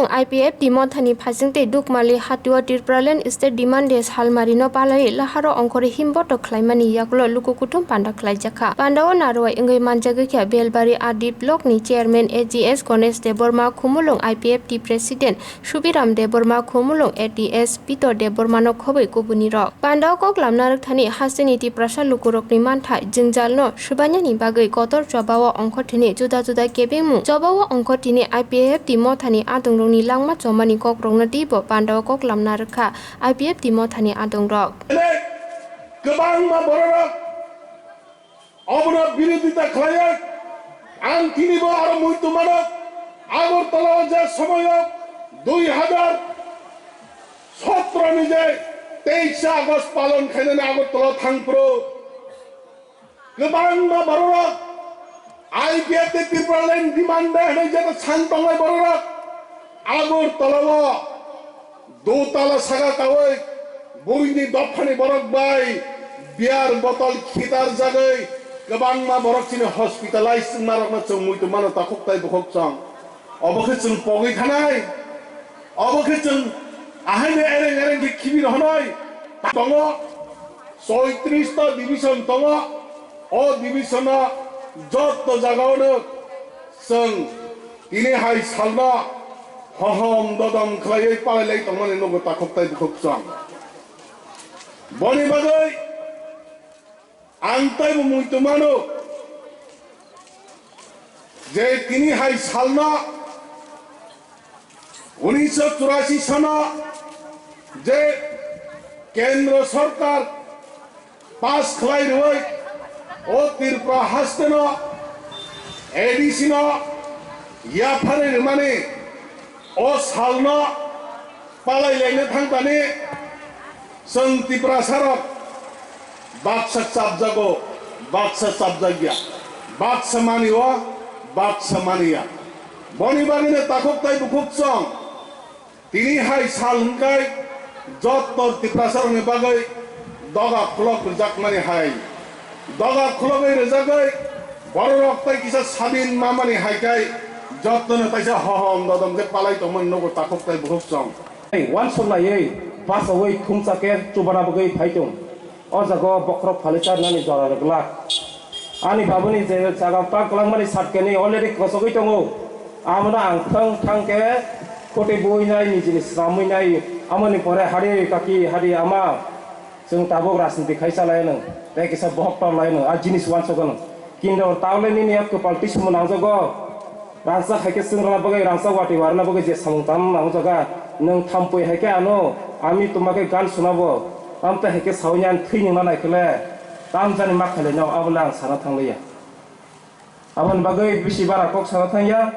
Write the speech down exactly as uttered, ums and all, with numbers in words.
I P F T mothani phaising tei Dukmali hatio Tipraland State Demand Day salmarino palaiwi laharo ongkhorwi himboto khlaimani yagulo luku kuthum panda khlaijakha. Pandao narwai wngwi manjagwi khe Belbari R D block ni chairman A G S Ganesh Debbarma, Khumulwng I P F T president Subiram Debbarma, Khumulwng A D S Pitor Debbarmano khobwi kubunirok. Pandao kok lamna rwkthani hasteni Tiprasa lukurokni manthai jwngjalno swbainani bagwi kotor chobao ongkhorthini juda juda kebengmung chobao ongkhorthini I P F T mothani adongrokni langma chomani kokrokno teibo pandao kok lamna rwkha I P F T mothani adongrok. Kwbangma bororok obono birodita khlaiwi ang tinibo aro muitu mano. Agartala o je somoyo dui hazar sotro ni je teis August palon khainani Agartala thangphuru kwbangma bororok I P F T Tipraland Demand Day hwnwi jeta san tongnai bororok Agartala o dotala saka kawi buini dophani borok bai beer botol khitar jagwi kwbangma borok chini hospitalize wngmarokno chwng muitu mano takhuk tai bukhuk chwng. Obo khe chwng pogwi thanai, obo khe chwng ahaino ereng ereng khe khibi rohonai tongo. Choitris ta division tongo, o division o jotto jagao no chwng tini hai salno hohom dodom khlaiwi palai lai tongmani nugo takhuk tai bukhuk chwng. Boni bagwi ang taibo muitu mano je tini hai salno unisho churasi sano je Kendro Sorkar pass khlai rwui o Tripura hasteno A D C no yapharwi rwmani o salno palai laina thangtani chwng Tiprasarok baksa chapjago, baksa chapjakya, baksa manio, baksa maniya. Boni bagwino takhuk tai bukhuk chwng tini hai sal hwnkhe jotto Tiprasarokni bagwi doga khulok rwjakmani hai. Doga khulogwi rwjagwi bororok tai kisa sadin mamani hai khe jottono taisa hohom dodom khe palai tongmani nugo takhuk tai bukhuk chwng. Wansuk naiwi bachaui thumsa khe chubana bagwi phai tong. O jaga o bokhorok phalwi charnani jora rwglak. Ani babuni je jaga park kwlangmani satkeni already kwchogwi tongo. Amono ang thang thang khe khoti buinai nijini sramwi nai. Amoni pore hari kaki hari ama chwng tabuk rajniti khai chalai nw. Tei kisa bohok tor lai nw. A jinis wansuk nw. Kinto taule nini yak kwpal twi sumung nangjago. Rangchak hai khe chwng rwna bagwi, rangchak watwi warna bagwi je samung tangna nangjaga, nwng thampui hai khe ano ami twma khe gan swnabo, amtwi hai khe saui ani thwi nwngna nai khe le, tamjani ma khailai no, abo le ang sana thangliya. Aboni bagwi bisi bara kok sana thangya.